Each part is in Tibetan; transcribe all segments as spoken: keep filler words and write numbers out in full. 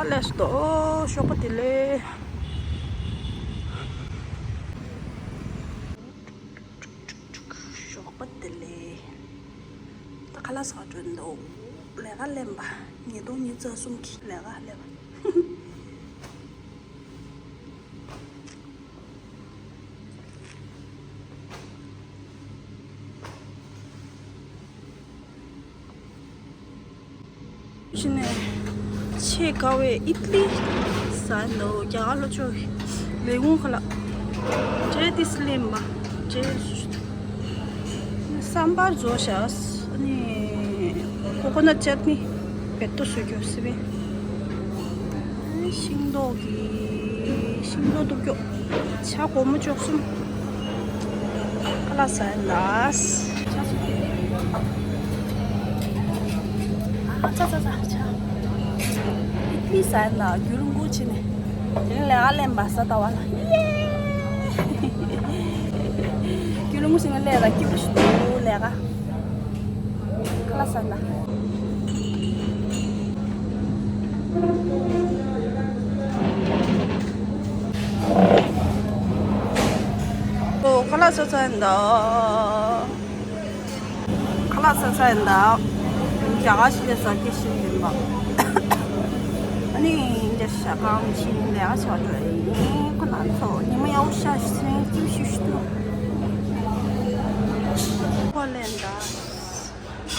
ལགས་སོ། ཞོགས་པ་བདེ་ལེགས། ཞོགས་པ་བདེ་ལེགས། ད་ཁ་ལག་ཟ་འགྲོ་འདུག་ལས་ཀ་ལེན་པ། ཉིས་སྟོང་ཉི་ཤུ་རྩ་གསུམ་གྱི་ལས་ཀ་ལེན་པ། ཕྱི་ནས་ཆེས་དགའ་བའི་ཨིད་ལི་ཟ་འདུག་རྒྱ་གར་ལ་ཅོ་ལས་ཁུངས་ཁ་ལག་ཇེ་ཏིས་ལེན་པ་ཇེ། སམ་བར་བཟོ་བྱ། ཨ་ནི་ཀོ་ཀོ་ནཊ་ཅེ་ཊི་ནི་བེད་དོ་བཟོ་རྒྱུ་སི་བེ། ཤིང་ཏོག་གི་ཤིང་ཏོག་གཏུབ་རྒྱུ། ཇ་སྒོར་མོ་བཅུ་གསུམ། ཁ་ལག་ཟ་ཡིན་ད། ཨ་ཚ་ཚ་ཚ་ཚ། ཨིད་ལི་ཟ་ཡིན་ད་རྒྱུན་རིང་པོ་ཕྱིན་ནས། དེ་ནས་ལས་ཀ་ལེན་པ་ས་ལྟ་བ་ལ། ཡེ། རྒྱུན་རིང་པོ་ཞིག་ནས་ལས་ལ་སྐྱིད་པོ་ཞིག་འདུག་ལས་ཀ། ཁ་ལག་ཟ་ན། ཨོ་ཁ་ལག་ཟ་ཚར་ཡིན་ད། ཁ་ལག་ཟ་ཚར་ཡིན་ད། རྒྱ་གར་ཞིག་ལས་ཟ་སྐད་ཤེས་ཡིན་པ། ཨ་ནི་འདིར་ཞྭ་སྒང་ཕྱིན་ལས་ཀ་བྱ་འགྲོ་ཡིན། ཁོ་ན་ཚོ་ཉི་མ་ཡག་པོ་ཤར་ཞིག་སེང་སྐྱིད་ཤིག་ཤིག་འདུག་ཁོ་ལེན་ད། ཤ་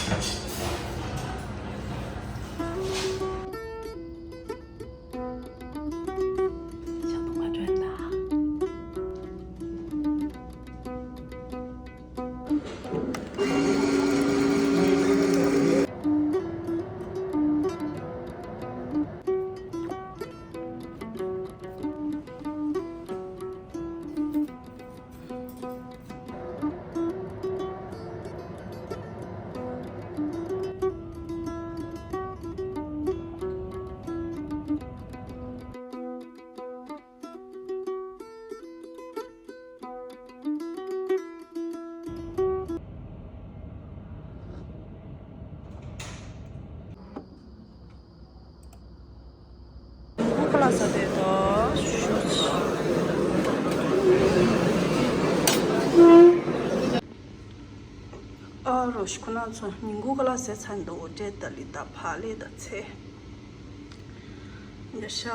དུང་ང་དྲན་ད། ཁ་ལག་ཟ་དེ་དང་ཞུ། ཨ་རོ་ཤི། ཁོ་ན་ཚོ་ཉིན་གུང་ཁ་ལག་ཟས་ཚར་འདུག་འབྲས་དང་ལི་དང་བག་ལེབ་དང་ཚལ། ཡ་ཤ།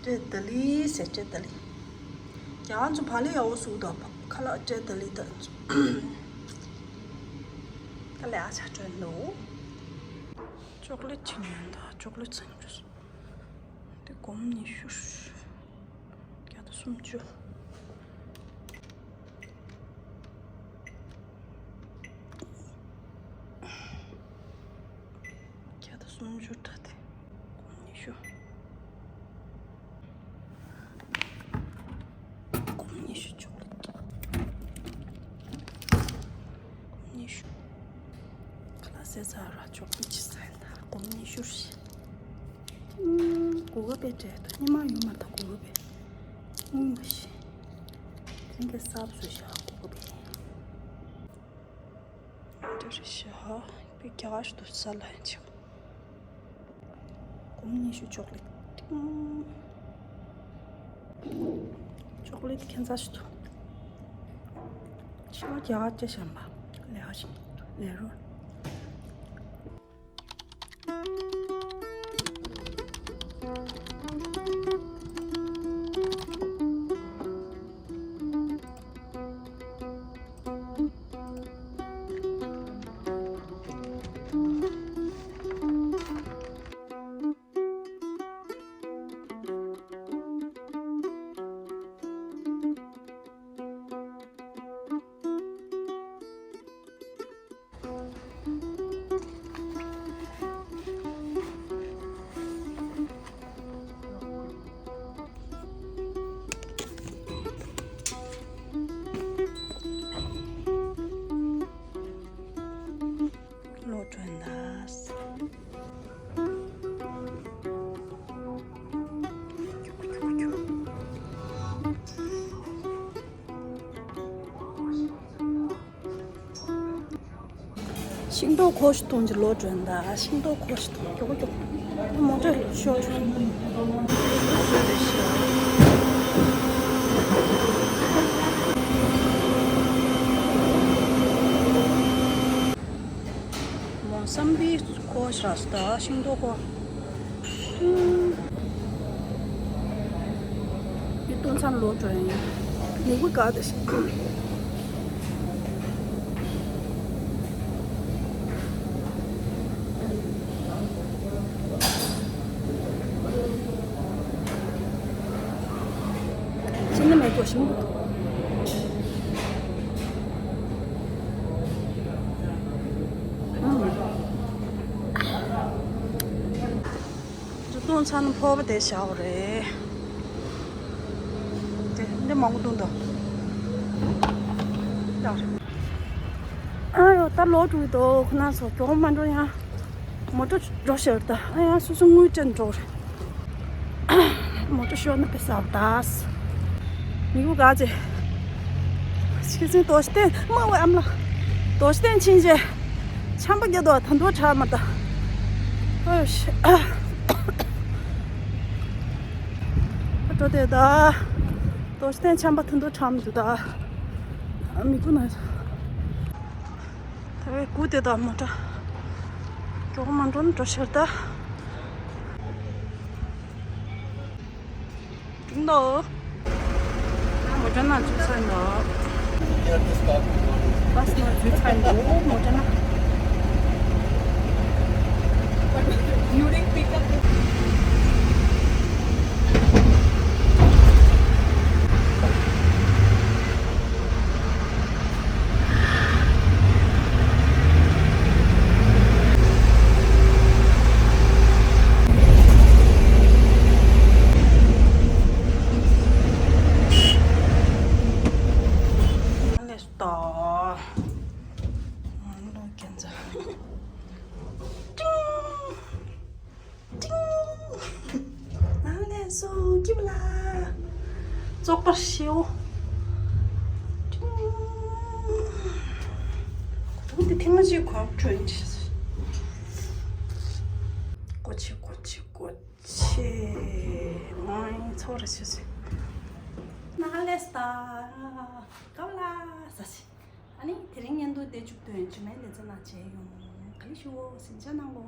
འབྲས་དང་ལི་ཟེར། འབྲས་དང་ལི། རྒྱ་གར་ཚོ་བག་ལེབ་ཡག་པོ་བཟོ་འདུག་ཁ་ལག་འབྲས་དང་ལི་དང་། ད་ལས་ཨ་ཆ་སྤྲོད་འདུག་ཅོག་ལེ་ཊི་ཅིག་ཉོས་ད། ཅོག་ལེ་ཊི་ཟེར་ནས་འགྲོ་སོང་། དེ་སྒོར་མོ་ཉི་ཤུ། བརྒྱ་དང་སུམ་ཅུ། བརྒྱ་དང་སུམ་ཅུ་འདྲ་སྟེ། སྒོར་མོ་ཉི་ཤུ། སྒོར་མོ་ཉི་ཤུ་ཅོག་ལེ་ཊི། སྒོར་མོ་ཉི་ཤུ། ཁ་ལག་ཟས་ཚར་ར་ཅོག་ལེ་ཊི་ཅིག་ཟ་ཡིན་ད། སྒོར་མོ་ཉི་ཤུ་རེད། ཨུམ། གོ་སྐབས་དཔེ་སྤྲད་ད། སྔོན་མ་ཡོད་མ་རེད་ད་གོ་སྐབས་དཔེ། སྔོན་མ་ཞིག་དེང་གི་གསར་བཟོ་བཞག་གོ་སྐབས་དཔེ། འདི་རེད་བཞག་དཔེ་རྒྱ་གར་ཞིག་ཏུ་ས་ལ་ཡང་ཆགས། སྒོར་མོ་ཉི་ཤུ་ཅོག་ལེ་ཊི། ཏིང་། ཅོག་ལེ་ཊི་ཁྱད་མཚར་ཞིག་འདུག་ཕྱི་ལོགས་རྒྱ་གར་སྐད་བཤད་པ་ལས་ཀ་ཞིག་ལས་རོགས། ཤིང་ཏོག་ཁོ་ཤི་ཐུང་གི་ལོ་གྲོན་ད། ཤིང་ཏོག་ཁོ་ཤི་ཐུང་མགྱོགས་མགྱོགས། མོ་ཊ་ཤོར་བྱུང་། མོ་བསམ་པའི་ཁོ་ཤ་ད་ཤིང་ཏོག་ཁོ། ཡུལ་སྟོན་མཚམས་ལོག་འགྲོ་ཡིན། མི་བུ་དགའ་དེ་ཤི། ཅི་ནི་མེད་གོ་ཤིང་། ཨུམ། འདི་བཏུང་ཚར་ན་ཕོར་པ་དེ་བཞག་པ་རེད། དེ་འདི་མང་པོ་བཏུང་དོ། ཨ་ཡོ། ད་ལོག་འགྲོ་གི་འདུག་ཁོ་ན་ཚོ་མགྱོགས་མ་འགྲོ་ཡང་། མོ་ཊ་འགྲོ་ཤར་ད། ཨ་ཡང་སོ་སོ་དངུལ་སྤྲད་འགྲོ་རེད། མོ་ཊ་ཤོར་ན་པེ་ས་བཏང་། མི་བུ་དགའ་ཆེ། ཤི་ཟིན་དོ་ཤི་ཏན་མ་བའི་ཨམ་ལ། དོ་ཤི་ཏན་ཕྱིན་ཆད། ཆམ་པ་རྒྱག་དོ་ད་འདུག་ཁྲག་མ་ད། ཨོ་ཤི། ཨ་འགྲོ་དེ་ད། དོ་ཤི་ཏན་ཆམ་པ་ད་འདུག་ཁྲག་མ་འདུག་ད། མི་བུ་ན། ད་བའི་གུ་དེ་དག་མོ་ཊ། མགྱོགས་མ་འགྲོ་ན་འགྲོ་ཤར་ད། འགྲིག་འདུག་མོ་ཊ་ནང་འཛུལ་ཚར་འདུག་བྷ་སི་ནང་འཛུལ་ཚར་འདུག་མོ་ཊ་ནང་། ལས་ཏོ། ང་ལོ་ཁྱེད་ཚོ། ཏིང་། ཏིང་། ང་ལས་སོ་སྐྱིབ་ལ། བཙོག་པ་ཤེའུ། ཏིང་། འདི་ཐེངས་མ་གཅིག་གོ་ཁྲོན་ཆེ། ཀོ་ཆེ་ཀོ་ཆེ་ཀོ་ཆེ། ང་ཚོ་རེ་ཆེ་ཆེ། ང་ལས་ད། ཀབ་ལ་ས་ཆེ། ཨ་ནི་དེ་རིང་བརྙན་ཐུང་དེ་མཇུག་སྡོད་ཡིན། རྗེས་མའི་ལེ་ཚན་ནང་མཇལ་ཡོང་། ག་ལེ་ཞུ་བོ་ཟིན་ཆ་གནང་གོ།